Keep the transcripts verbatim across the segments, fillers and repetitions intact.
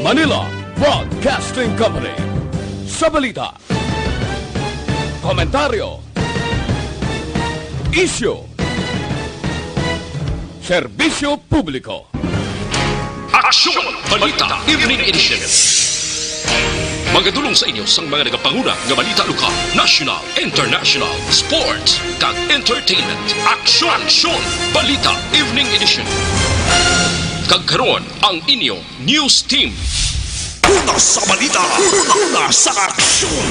Manila Broadcasting Company. Sa balita, komentaryo, isyu, serbisyo publiko. Aksyon! Balita Evening Edition. Magadulong sa inyo sang mga nagapanguna nga balita lokal, national, international, sports, kag entertainment. Aksyon! Aksyon! Balita Evening Edition. Kag karon, ang inyo news team. Una sa balita, una sa aksyon.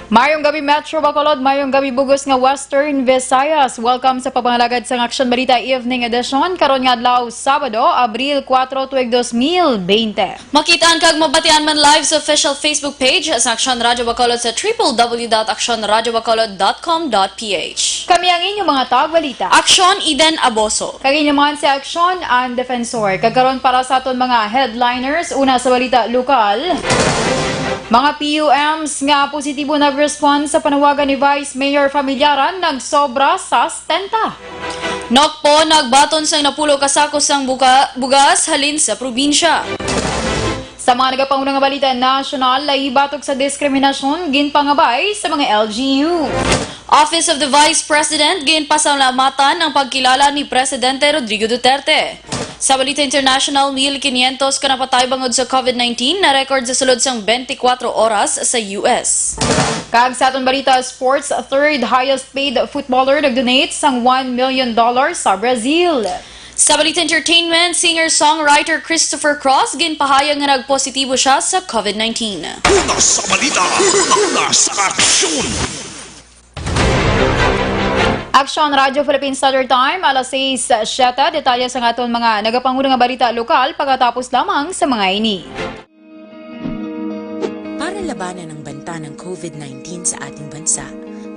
Mayong gabi, Metro Bacolod. Mayong gabi, bug-os nga Western Visayas. Welcome sa pagpangalagad sang Aksyon Balita Evening Edition karon nga adlaw, Sabado, Abril kuwatro, tuig dos mil bente. Makitaan kag mabatian man live sa official Facebook page sa Aksyon Radyo Bacolod sa triple W dot aksyon radyo bacolod dot com dot P H. Kami ang inyong mga tagbalita. Aksyon, Eden Aboso. Kag inyo man si Aksyon, Ann Defensor. Kag karon, para sa aton mga headliners, una sa balita lokal. Mga P U Ms nga positibo nag-respond sa panawagan ni Vice Mayor Familiaran nagsobra sa setenta. Nocpo nagbaton sang napulo ka sako sang buka-, bugas halin sa probinsya. Sa mga nagapanguna nga balita nasyonal, lahi batok sa diskriminasyon ginpangabay sa mga L G U. Office of the Vice President ginpasalamatan ang pagkilala ni Presidente Rodrigo Duterte. Sa balita international, mil quinientos ka napatay bangod sa COVID nineteen na record sa sulod sang twenty-four oras sa U S. Kag sa aton balita sports, third highest paid footballer nag-donate sang one million dollars sa Brazil. Sa balita entertainment, singer-songwriter Christopher Cross ginpahayag nga nagpositibo siya sa COVID nineteen. Una sa balita, una sa aksyon. Aksyon Radyo Philippine Standard Time, alas sais siyete. Detalye sa aton mga nagapanguna nga balita lokal pagkatapos lamang sa mga ini. Para labanan ang banta ng COVID nineteen sa ating bansa,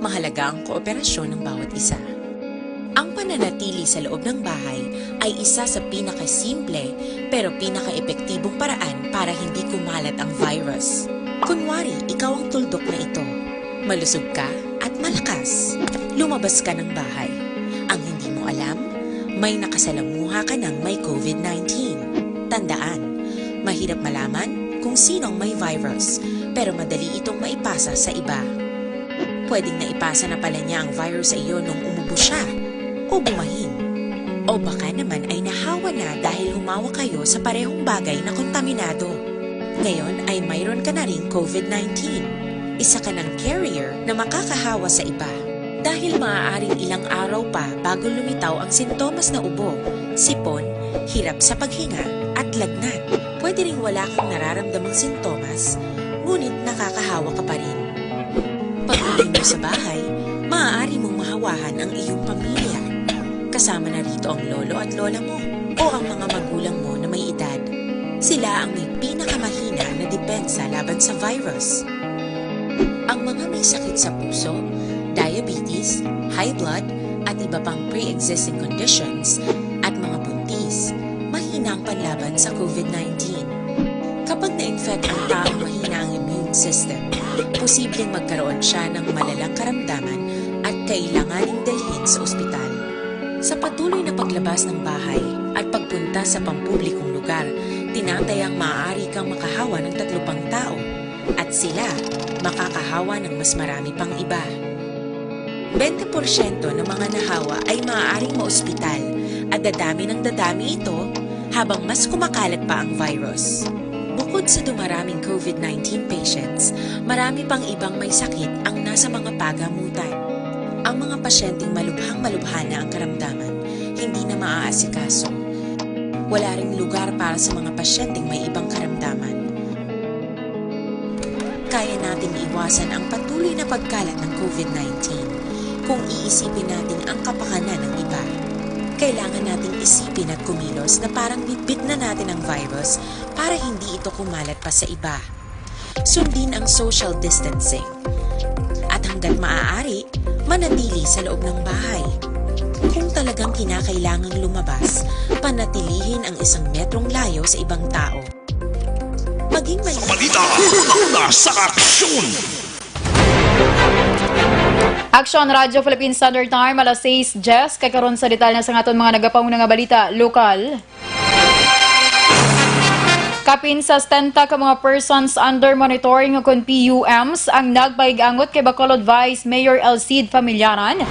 mahalaga ang kooperasyon ng bawat isa. Ang pananatili sa loob ng bahay ay isa sa pinakasimple pero pinakaepektibong paraan para hindi kumalat ang virus. Kunwari, ikaw ang tuldok na ito. Malusog ka at malakas. Lumabas ka ng bahay. Ang hindi mo alam, may nakasalamuha ka ng may COVID nineteen. Tandaan, mahirap malaman kung sino ang may virus, pero madali itong maipasa sa iba. Pwedeng naipasa na pala niya ang virus sa iyo nung umubo siya o bumahin. O baka naman ay nahawa na dahil humawak kayo sa parehong bagay na kontaminado. Ngayon ay mayroon ka na ring COVID nineteen. Isa ka ng carrier na makakahawa sa iba. Dahil maaaring ilang araw pa bago lumitaw ang sintomas na ubo, sipon, hirap sa paghinga, at lagnat. Pwede ring wala kang nararamdamang sintomas, ngunit nakakahawa ka pa rin. Pag-uwi mo sa bahay, maaari mong mahawahan ang iyong pamilya. Kasama na rito ang lolo at lola mo o ang mga magulang mo na may edad. Sila ang may pinakamahina na depensa laban sa virus. Ang mga may sakit sa puso, diabetes, high blood, at iba pang pre-existing conditions, at mga buntis, mahina ang panlaban sa COVID nineteen. Kapag na-infect ang taong mahina ang immune system, posibleng magkaroon siya ng malalang karamdaman at kailanganing dalhin sa ospital. Sa patuloy na paglabas ng bahay at pagpunta sa pampublikong lugar, tinatayang maaari kang makahawa ng tatlo pang tao at sila makakahawa ng mas marami pang iba. Bente porsyento ng mga nahawa ay maaaring maospital at dadami ng dadami ito habang mas kumakalat pa ang virus. Bukod sa dumaraming COVID nineteen patients, marami pang ibang may sakit ang nasa mga pagamutan. Ang mga pasyenteng malubhang-malubha na ang karamdaman, hindi na maaasikaso. Wala ring lugar para sa mga pasyenteng may ibang karamdaman. Kaya nating iwasan ang patuloy na pagkalat ng COVID nineteen kung iisipin natin ang kapakanan ng iba. Kailangan nating isipin at kumilos na parang bitbit na natin ang virus para hindi ito kumalat pa sa iba. Sundin ang social distancing. At hanggat maaari, manatili sa loob ng bahay. Kung talagang kinakailangang lumabas, panatilihin ang isang metrong layo sa ibang tao. Maging mali- Balita, una sa aksyon. Aksyon Radyo Philippine Standard Time, alas sais diyes. Kay karon sa detalye sa aton mga nagapanguna nga balita lokal. Kapin sa setenta ka mga persons under monitoring o kon P U Ms ang nagpahig-angot kay Bacolod Vice Mayor El Cid Familiaran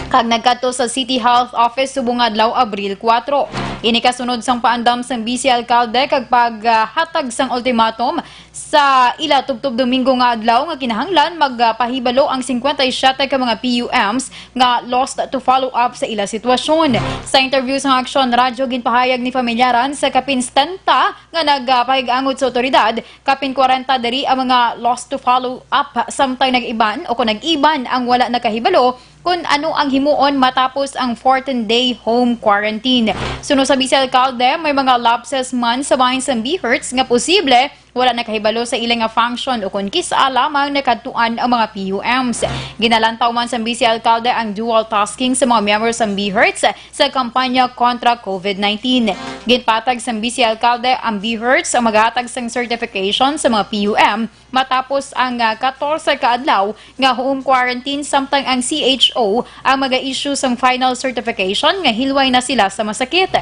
kag nagkadto sa City Health Office subong nga adlaw, Abril kuwatro. Ini kasunod sang paandam sang Vice Alkalde kag paghatag sang ultimatum sa ila tubtob Domingo nga adlaw nga kinahanglan magpahibalo ang singkwenta y siyete ka mga P U Ms nga lost to follow up sa ila sitwasyon. Sa interview sa Aksyon Radyo, ginpahayag ni Familiaran sa kapin setenta nga nagpahig-angot sa otoridad, kapin kwarenta diri ang mga lost to follow up, samtang nag-iban o kon nag-iban ang wala nakahibalo kon ano ang himuon matapos ang fourteen-day home quarantine. Suno sa Vice Alkalde, may mga lapses man sa bahin sang BHERTs nga posible wala nakahibalo sa ila nga function o kon kis-a lamang nakadtuan ang mga P U Ms. Ginalantaw man sang Vice Alkalde ang dual tasking sa mga miyembro sang BHERTs sa kampanya kontra COVID nineteen. Ginpatag sang Vice Alkalde ang BHERTs ang maghatag sang certification sa mga P U M matapos ang, ah, katorse ka adlaw nga home quarantine, samtang ang C H O ang maga-issue sang final certification nga hilway na sila sa masakit.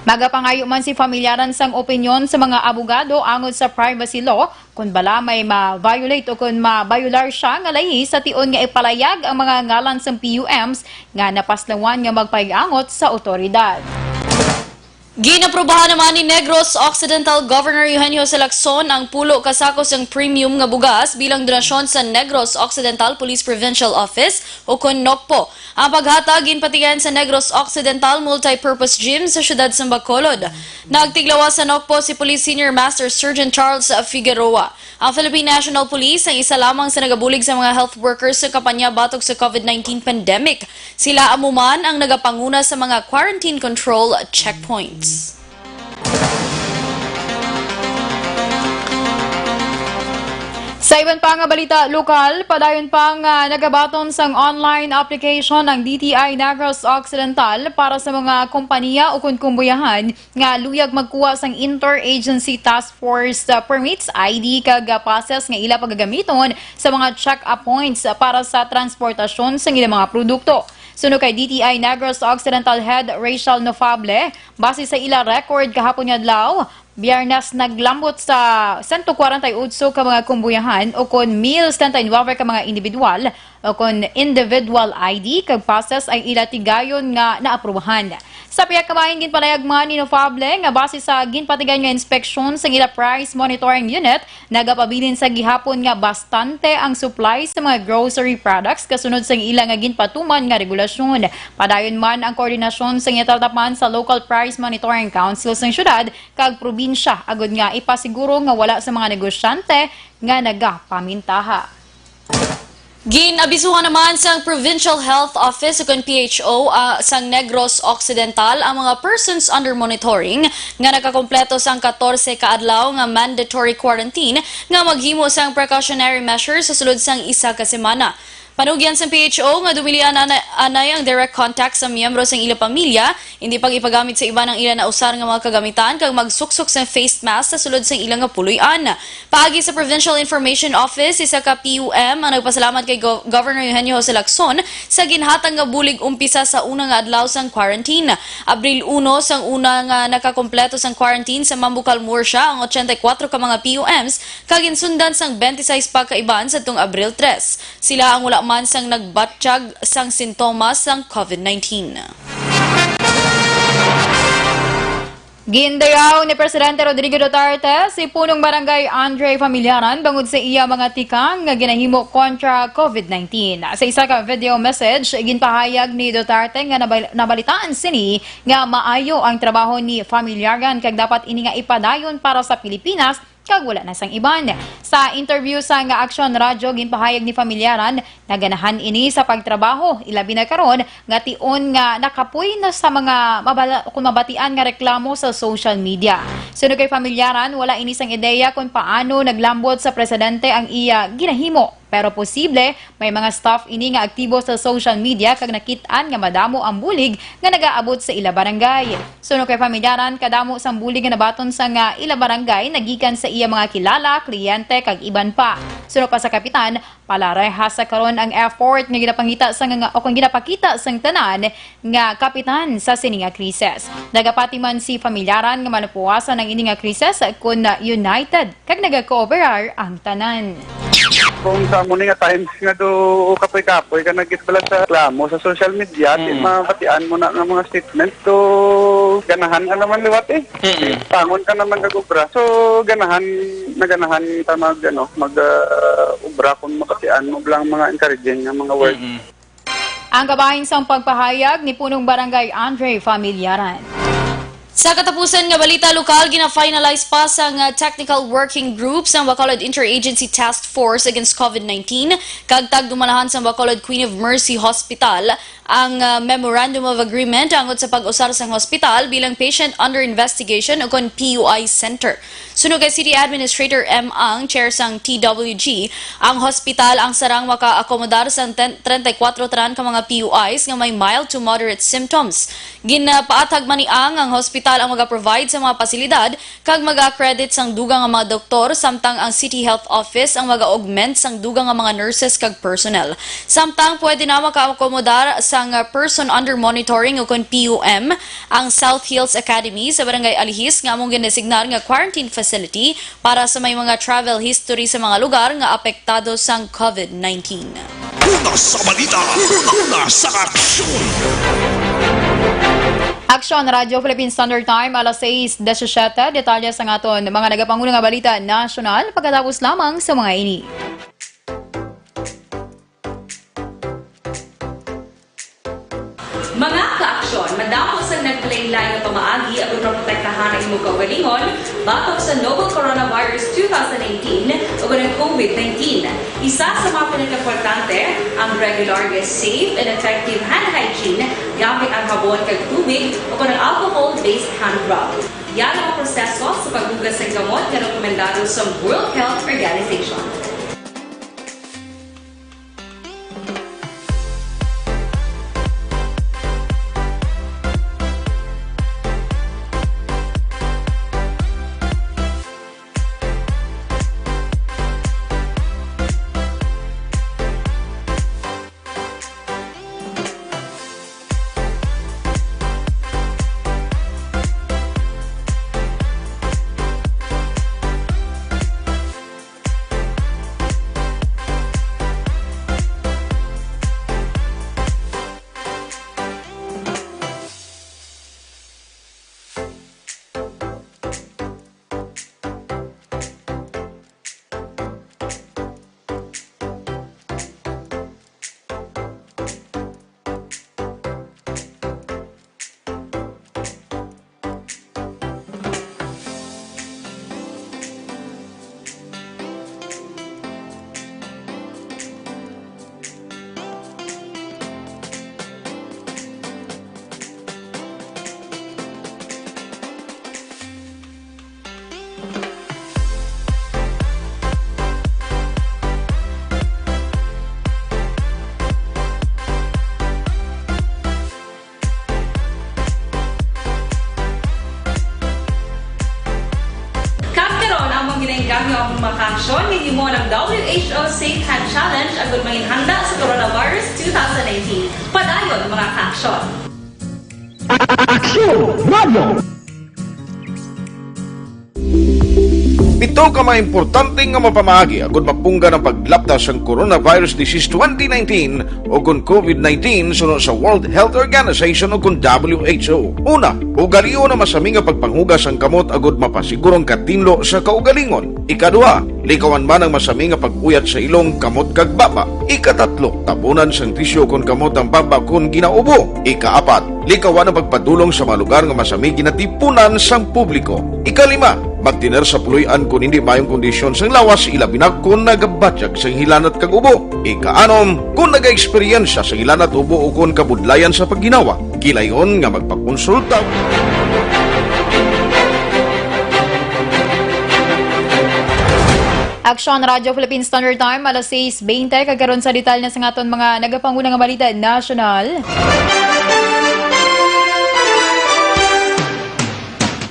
Magapangayo man si Familiaran sang opinyon sa mga abogado angot sa privacy law kon bala may ma-violate o kon ma-violar siya nga layi sa tion nga ipalayag ang mga ngalan sang P U Ms nga napaslawan nga magpahig-angot sa otoridad. Ginaprobahan naman ni Negros Occidental Governor Eugenio Jose Lacson ang pulo ka sako sang premium nga bugas bilang donasyon sa Negros Occidental Police Provincial Office, o kon NOCPO. Ang paghatag ginpatigayon sa Negros Occidental Multipurpose Gym sa siyudad sa Bacolod. Nagtiglawas sa NOCPO si Police Senior Master Sergeant Charles Figueroa. Ang Philippine National Police ang isa lamang sa nagabulig sa mga health workers sa kampanya batok sa COVID nineteen pandemic. Sila amo man ang nagapanguna sa mga quarantine control checkpoints. Sa iban pa nga balita lokal, padayon pa nga nagabaton sang online application ang D T I Negros Occidental para sa mga kompanya o kon kumbuyahan nga luyag magkuha sang Interagency Task Force, uh, permits, I D, kag, uh, passes nga ila pagagamiton sa mga check-up points, uh, para sa transportasyon sang ila mga produkto. Suno kay D T I Negros Occidental Head Rachel Nofable, base sa ila record kahapon nga adlaw, Biyernes, naglambot sa sento kwarenta y otso ka mga kumbuyahan o kon mil setenta y nuebe ka mga individual o kon individual I D kag passes ang ila tigayon nga naaprubahan. Sa pihak ka bahin, ginpalayag man ni Nofable nga base sa ginpatigayon nga inspeksyon sang ila Price Monitoring Unit, nagapabilin sa gihapon nga bastante ang supply sa mga grocery products kasunod sang ila nga ginpatuman nga regulasyon. Padayon man ang koordinasyon sang ginatatapan sa Local Price Monitoring Council sang syudad kag probinsya agud nga ipasiguro nga wala sa mga negosyante nga nagapamintaha. Gin-abisuhan naman sang Provincial Health Office ukon P H O, ah, sang Negros Occidental ang mga persons under monitoring nga nakakompleto sang katorse ka adlaw nga mandatory quarantine nga maghimo sang precautionary measures sa sulod sang isa ka semana. Panugyan sang P H O nga dumilian anay, anay ang direct contact sa miyembro sang ila pamilya, indi pag-ipagamit sa iban ang ila nausar nga mga kagamitan kag magsuksok sang face mask sa sulod sang ila nga puloy-an. Paagi sa Provincial Information Office, isa ka P U M ang nagpasalamat kay Gov-, Governor Eugenio Jose Lacson sa ginhatag nga bulig umpisa sa una nga adlaw sang quarantine. Abril uno, sang una nga nakakompleto sang quarantine sa Mambucal, Murcia ang ochenta y kuwatro ka mga P U Ms, kag ginsundan sang twenty-six pa ka iban sadtong Abril tres. Sila ang wala man sang nagbatyag sang sintomas sang COVID nineteen. Gindayaw ni Presidente Rodrigo Duterte si Punong Barangay Andre Familiaran bangod sa iya mga tikang nga ginahimo kontra COVID nineteen. Sa isa ka video message, ginpahayag ni Duterte nga nabal-, nabalitaan sini nga maayo ang trabaho ni Familiaran kag dapat ini nga ipadayon para sa Pilipinas kag wala na sang iban. Sa interview sang Aksyon Radyo, ginpahayag ni Familiaran nga ganahan ini sa pagtrabaho, ilabi na karon nga tion nga nakapoy na sa mga mabala-, kung mabatian nga reklamo sa social media. Suno kay Familiaran, wala ini sang ideya kung paano naglambot sa presidente ang iya ginahimo. Pero posible, may mga staff ini nga aktibo sa social media kag nakit-an nga madamo ang bulig nga nagaabot sa ila barangay. Suno kay pamilyaran, kadamo sang bulig nga nabaton sa nga ila barangay nagikan sa iya mga kilala, kliyente, kag iban pa. Suno pa sa kapitan, palareha sa karon ang effort nga ginapangita sa nga, o kung ginapakita sang tanan nga kapitan sa sini nga krisis. Nagapati man si pamilyaran nga malupuwasan ang ini nga krisis kun united kag nagakooperar ang tanan. Kung sa amo ni nga times nga do kapoy-kapoy ka nagit bala sa reklamo sa social media, di Mm. mabatian mo na nga mga statement. So, ganahan ka naman liwat eh. Mm-mm. Tangon ka naman nag-obra. So, ganahan, naganahan ta mag, ano, mag, ah, obra kung mabatian mo lang mga encouraging nga mga words. Mm-mm. Ang kabahin sang pagpahayag ni Punong Barangay Andre Familiaran. Sa katapusan nga balita lokal, gina-finalize pa sang, uh, Technical Working Group sang Bacolod Interagency Task Force Against covid nineteen kag tagdumalahan sang Bacolod Queen of Mercy Hospital ang, uh, Memorandum of Agreement angot sa pag-usar sang hospital bilang Patient Under Investigation o kon P U I Center. Suno kay City Administrator M Ang, chair sang T W G, ang hospital ang sarang makaakomodar sang ten, treinta y cuatro tanan ka mga P U Is nga may mild to moderate symptoms. Ginapaathag man ni Ang, ang hospital ang maga-provide sa mga pasilidad kag maga-accredit sang dugang nga mga doktor, samtang ang City Health Office ang maga-augment sang dugang nga mga nurses kag personnel. Samtang pwede na makaakomodar sang Person Under Monitoring o kon P U M ang South Hills Academy sa Barangay Alihis nga among gindesignar nga quarantine facility para sa may mga travel history sa mga lugar nga apektado sang covid nineteen. Una sa balita, una sa aksyon. Aksyon, Radyo Philippine Standard Time, alas sais disisiete. Detalye sang aton mga nagapangulo nga balita nasyonal pagkatapos lamang sa mga ini. Mga ka-aksyon, madamo sang nagpalain-lain nga pamaagi aron maprotektahan ang imong kaugalingon batok sa novel coronavirus two thousand nineteen o ang covid nineteen. Isa sa mga pinakaimportante ang regular nga safe and effective hand hygiene gamit ang habon kag tubig o ang alcohol-based hand rub. Yara ang proseso sa paghugas sang kamot nga rekomendado sa World Health Organization. Kag karon, among ginaengganyo ang mga kaaksyon nga gihimo ng W H O Safe Hand Challenge agud manginhanda sa coronavirus two thousand nineteen. Padayon, mga kaaksyon. Aksyon Radio! Pito ka mga importante nga mapamaagi agud mapunggan ang paglapta sang coronavirus disease twenty nineteen o kon covid nineteen suno sa World Health Organization o kon W H O. Una, ugalion ang masami nga pagpanghugas sang kamot agud mapasiguro ang katinlo sa kaugalingon. Ikaduha, likawan man ang masami nga pag-uyat sa ilong, kamot, kag baba. Ikatatlo, tabunan sang tisyu kon kamot ang baba kon ginaubo. Ikaapat, likawan ang pagpadulong sa mga lugar nga masami ginatipunan sang publiko. Ikalima, magtener sa puloy-an kon hindi maayong kondisyon sang lawas, ilabi na kon nagabatyag sang hilanat kag ubo. Ikaanom, kon nagaeksperyensya sang hilanat, ubo, o kon kabudlayan sa pagginawa, gilayon nga magpakonsulta. Aksyon, Radyo Philippine Standard Time, alas sais bente, kag karon sa detalye na sang aton mga nagapanguna nga balita nasyonal.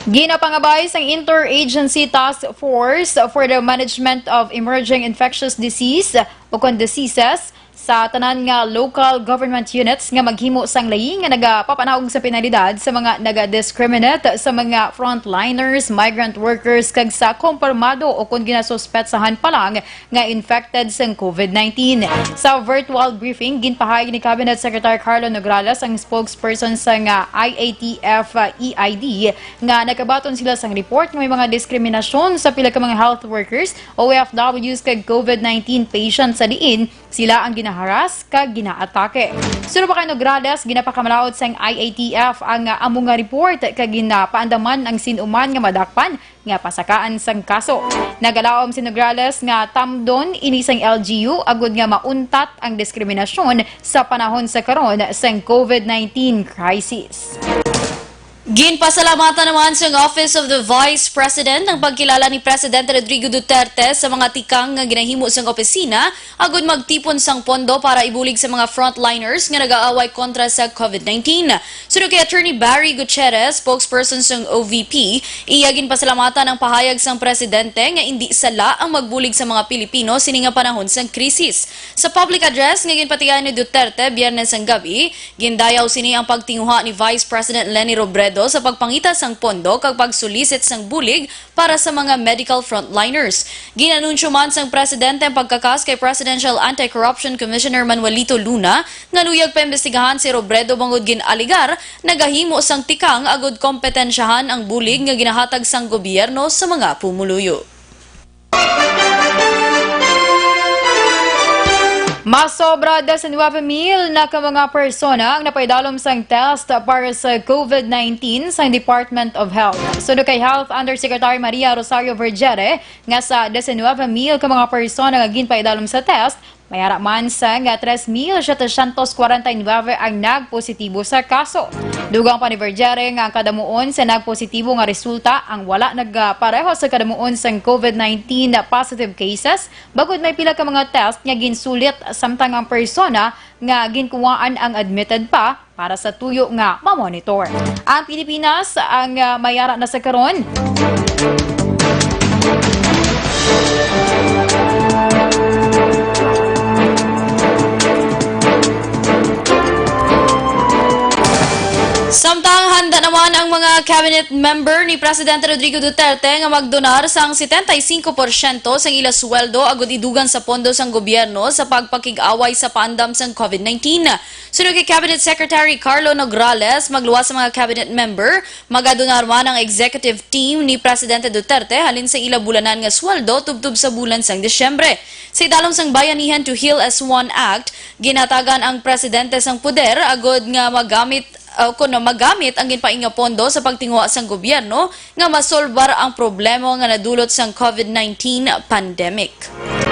Ginapangabay sang Interagency Task Force for the Management of Emerging Infectious Disease, o kon diseases, sa tanan nga local government units nga maghimo sang layi nga nagapapanaog sa penalidad sa mga naga-discriminate sa mga frontliners, migrant workers, kag sa kumpirmado o kon ginasuspetsahan pa lang nga infected sang COVID nineteen. Sa virtual briefing, ginpahayag ni Cabinet Secretary Carlo Nograles, ang spokesperson sang I A T F E I D, nga nagkabaton sila sang report nga may mga diskriminasyon sa pila ka mga health workers, O F Ws, kag COVID nineteen patients sa diin sila ang ginaharas kag ginaatake. Suno pa kay Nograles, ginapakamalaut sang I A T F ang amo nga report kag ginapaandaman ang sin-o man nga madakpan nga pasakaan sang kaso. Nagalaom si Nograles nga tamdon ini sang L G U agud nga mauntat ang diskriminasyon sa panahon sa karon sang COVID nineteen crisis. Ginpasalamatan naman sang Office of the Vice President ang pagkilala ni Presidente Rodrigo Duterte sa mga tikang nga ginahimo sang opisina agud magtipon sang pondo para ibulig sa mga frontliners nga nag-aaway kontra sa COVID nineteen. Suno kay Attorney Barry Gutierrez, spokesperson sang O V P, iya ginpasalamatan ang pahayag sang presidente nga indi sala ang magbulig sa mga Pilipino sini nga panahon sang krisis. Sa public address nga ginpatigayon ni Duterte Biyernes sang gabi, gindayaw sini ang pagtinguha ni Vice President Leni Robredo sa pagpangita sang pondo kag pagsulisit sang bulig para sa mga medical frontliners. Gin-anunsyo man sang presidente ang pagkakas kay Presidential Anti-Corruption Commissioner Manuelito Luna nga luyag paimbestigahan si Robredo bangod gin-alegar nagahimo sang tikang agud kompetensyahan ang bulig nga ginahatag sang gobyerno sa mga pumuluyo. Masobra diecinueve mil na ka mga persona ang napaidalom sang test para sa COVID nineteen sang Department of Health. Suno kay Health Undersecretary Maria Rosario Vergere, nga sa diecinueve mil ka mga persona nga ginpaidalom sa test, may ara man sang tres mil setecientos kwarenta y nuebe ang nagpositibo sa kaso. Dugang pa ni Vergere nga ang kadamuon sa nagpositibo nga resulta ang wala nagapareho sa kadamuon sang COVID nineteen positive cases, bangod may pila ka mga test nga ginsulit, samtang ang persona nga ginkuwaan ang admitted pa para sa tuyo nga mamonitor. Ang Pilipinas ang, ah, may ara na sa karon. Samtang handa naman ang mga cabinet member ni Presidente Rodrigo Duterte nga magdonar sang setenta y cinco porsyento sang ila sweldo agud idugang sa pondo sang gobyerno sa pagpakig-away sa paandam sang COVID nineteen. Suno kay Cabinet Secretary Carlo Nograles, magluwas sa mga cabinet member, magadonar man ang executive team ni Presidente Duterte halin sa ila bulanan nga sweldo tubtob sa bulan sang Disyembre. Sa idalom sang Bayanihan to Heal as One Act, ginhatagan ang presidente sang poder agud nga magamit, uh, kuno magamit ang ginpainga pondo sa pagtinguha sang gobyerno nga masolbar ang problema nga nadulot sang COVID nineteen pandemic.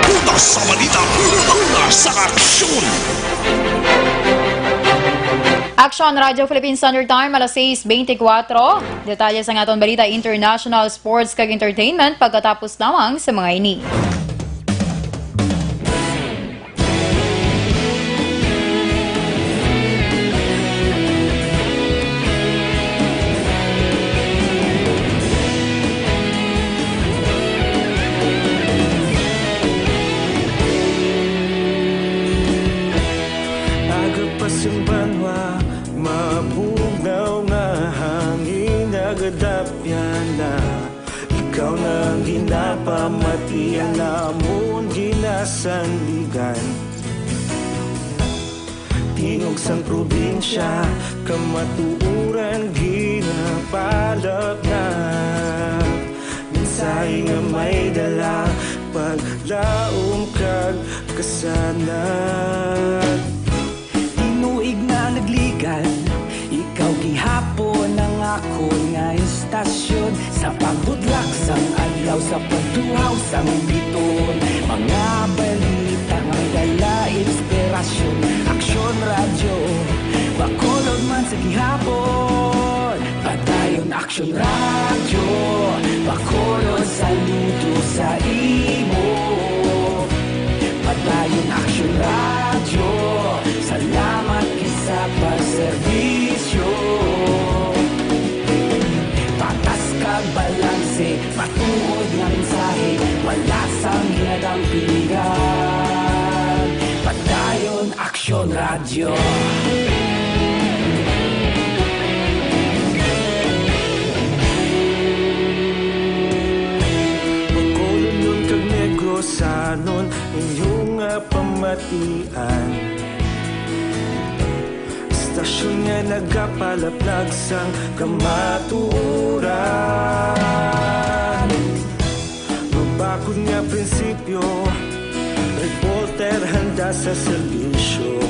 Una sa balita, una sa aksyon. Aksyon, Radyo Philippine Standard Time, alas sais bente kuwatro. Detalye sang aton balita, international, sports, kag entertainment pagkatapos lamang sa mga ini. Agapas ang banwa, mabugnaw nga hangin nagadapyan na. Ikaw na ang ginapamati, ang amon ginasandigan. Tingog sang probinsya, kamatuoran ginapalapnap. Mensahe nga may dala, paglaom kag kasanag. Tinuig na nagligan, ikaw gihapon ang akon nga istasyon. Sa pagbudlak sang adlaw, sa pagtuhaw sang biton, mga balita nga may dala inspirasyon. Aksyon Radyo, Bacolod man sa gihapon. Padayon Aksyon Radyo, Bacolod, saludo sa imo. Matuod nga mensahe, wala sang hinadang piligan. Padayon Aksyon Radyo. Bacolodnon kag Negrosanon, inyo nga pamatian. Istasyon nga nagapalaplag sang kamatuoran. Mabakod nga prinsipyo, reporter handa sa serbisyo.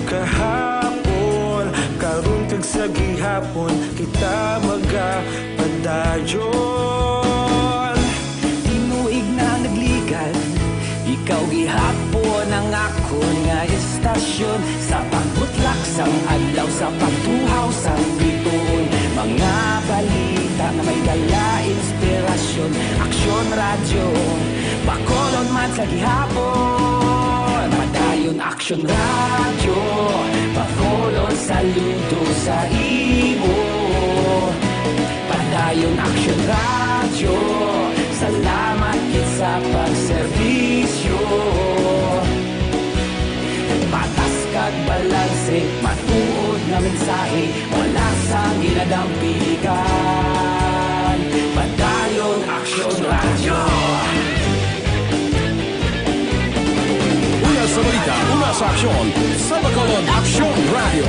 Kahapon, karon kag sa gihapon, kita magapadayon. Tinuig na nagligad, ikaw gihapon ang akon nga istasyon. Sa pagbutlak sang adlaw, sa pagtuhaw sang bituon, mga balita nga may dala inspirasyon. Aksyon Radyo, Bacolod man sa gihapon. Padayon Aksyon Radyo, Bacolod saludo sa imo. Padayon Aksyon Radyo, salamat gid sa pagserbisyo. Patas kag balanse, matuod nga mensahe, wala sang hinadang piligan. Padayon Aksyon Radyo. Una sa balita, una sa aksyon, sa Bacolod Aksyon Radyo.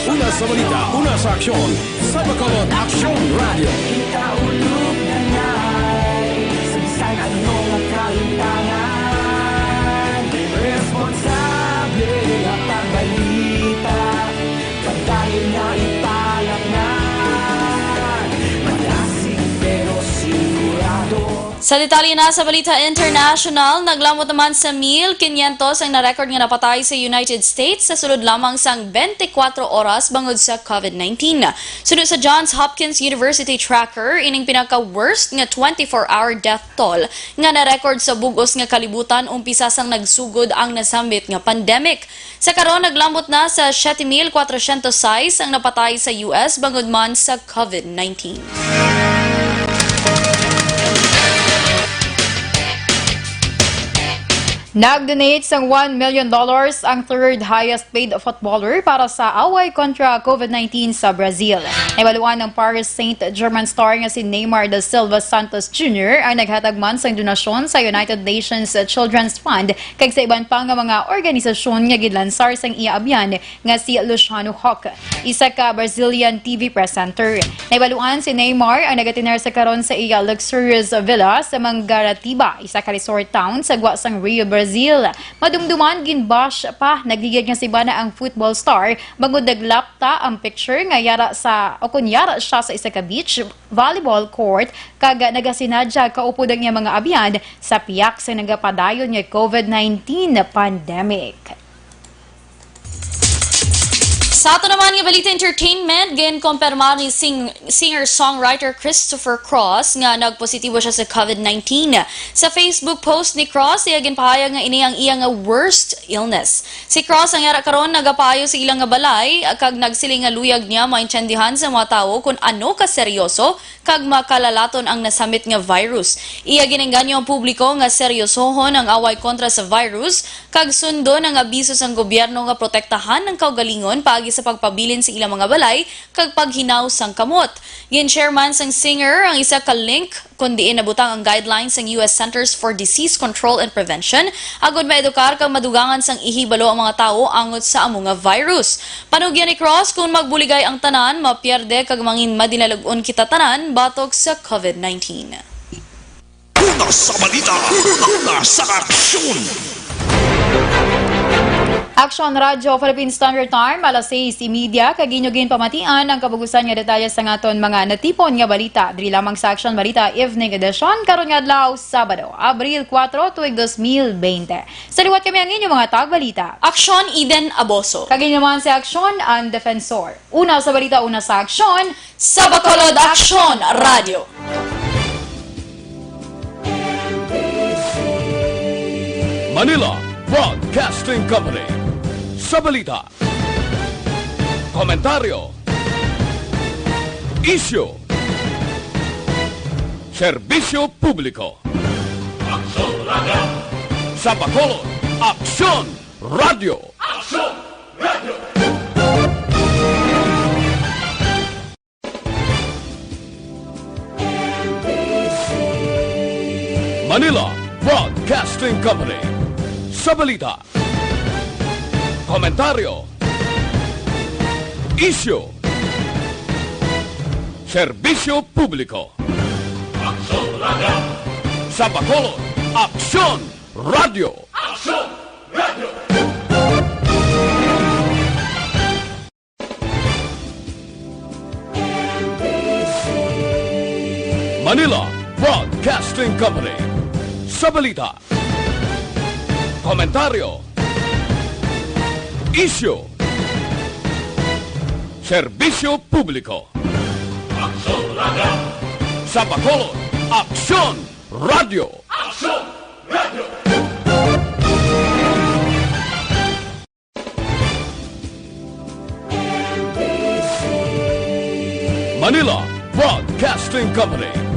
Una sa balita, una sa aksyon, sa Bacolod Aksyon Radyo. Kita ulog na ngay, sa bisan ano nga kalimtangan, responsable nga pagbalita, padayon nga ipalapnan, malasig pero sigurado. Sa detalye na sa balita international, naglamot naman sa mil kinyentos ang na-record nga napatay sa United States sa sulod lamang sang twenty-four oras bangod sa COVID nineteen. Suno sa Johns Hopkins University tracker, ining pinaka-worst nga twenty-four hour death toll nga na-record sa bug-os nga kalibutan umpisa sang nagsugod ang nasambit nga pandemic. Sa karon, naglamot na sa siyete mil kwatrosyentos sais ang napatay sa U S bangod man sa COVID nineteen. Nag-donate sang one million dollars ang third highest paid footballer para sa away kontra COVID nineteen sa Brazil. Nahibaluan ang Paris Saint-Germain star nga si Neymar da Silva Santos Junior ang naghatag man sang donasyon sa United Nations Children's Fund kag sa iban pa nga mga organisasyon nga ginlansar sang iya abyan nga si Luciano Huck, isa ka Brazilian T V presenter. Nahibaluan si Neymar ang nagatinar sa karon sa iya luxurious villa sa Mangaratiba, isa ka resort town sa gwa sang Rio, Brazil. Madumduman, ginbash pa, nagligid nga si bana ang football star bangod naglapta ang picture nga yara sa, o kon yara siya sa isa ka beach volleyball court, kag nagasinadya kaupod ang iyang mga abyan sa piyak sa nagapadayon nga COVID nineteen pandemic. Sa ato naman nga balita entertainment, ginkompirmar ni sing-, singer-songwriter Christopher Cross nga nagpositibo siya sa COVID nineteen. Sa Facebook post ni Cross, iya ginpahayag nga ini ang iya nga worst illness. Si Cross ang yara karon nagapaayo sa ila nga balay, kag nagsiling nga luyag niya maintindihan sa mga tawo kon ano ka seryoso kag makalalaton ang nasambit nga virus. Iya ginengganyo ang publiko nga seryosohon ang away kontra sa virus kag sundon ang abiso sang gobyerno nga protektahan ang kaugalingon paagi sa pagpabilin sa ilang mga balay kag paghinaw sang kamot. Gin-share man sang singer ang isa ka link kon diin nabutang ang guidelines sang U S Centers for Disease Control and Prevention agud maedukar kag madugangan sang ihibalo ang mga tawo angot sa amo nga virus. Panugyan ni Cross, kung magbuligay ang tanan, mapierde kag mangin madinalag-on kita tanan batok sa COVID nineteen. Una sa balita, una sa aksyon. Aksyon Radyo Philippine Standard Time, alas sais y media, kag inyo ginpamatian ang kabugusan nga detalye sa aton mga natipon nga balita diri lamang sa Aksyon Balita Evening Edition karon nga adlaw, Sabado, Abril kuwatro, tuig dos mil bente. Sa liwat kami ang inyo mga tagbalita. Aksyon Eden Aboso. Kag inyo naman si Aksyon ang Defensor. Una sa balita, una sa aksyon. Sa Bacolod Aksyon Radyo. Manila Broadcasting Company. Sa balita, komentaryo, Isyu. Serbisyo publiko. Aksyon Radio. Sa Bacolod, Aksyon Radio. Aksyon Radio. Manila Broadcasting Company. Sa balita, komentaryo, isyu, serbisyo publiko. Aksyon Radio. Sa Bacolod, Aksyon Radio. Aksyon Radio. Manila Broadcasting Company. Sa balita, komentaryo, isyu, serbisyo publiko. Aksyon Radio. Sa Bacolod, Aksyon Radio. Aksyon Radio. Manila Broadcasting Company.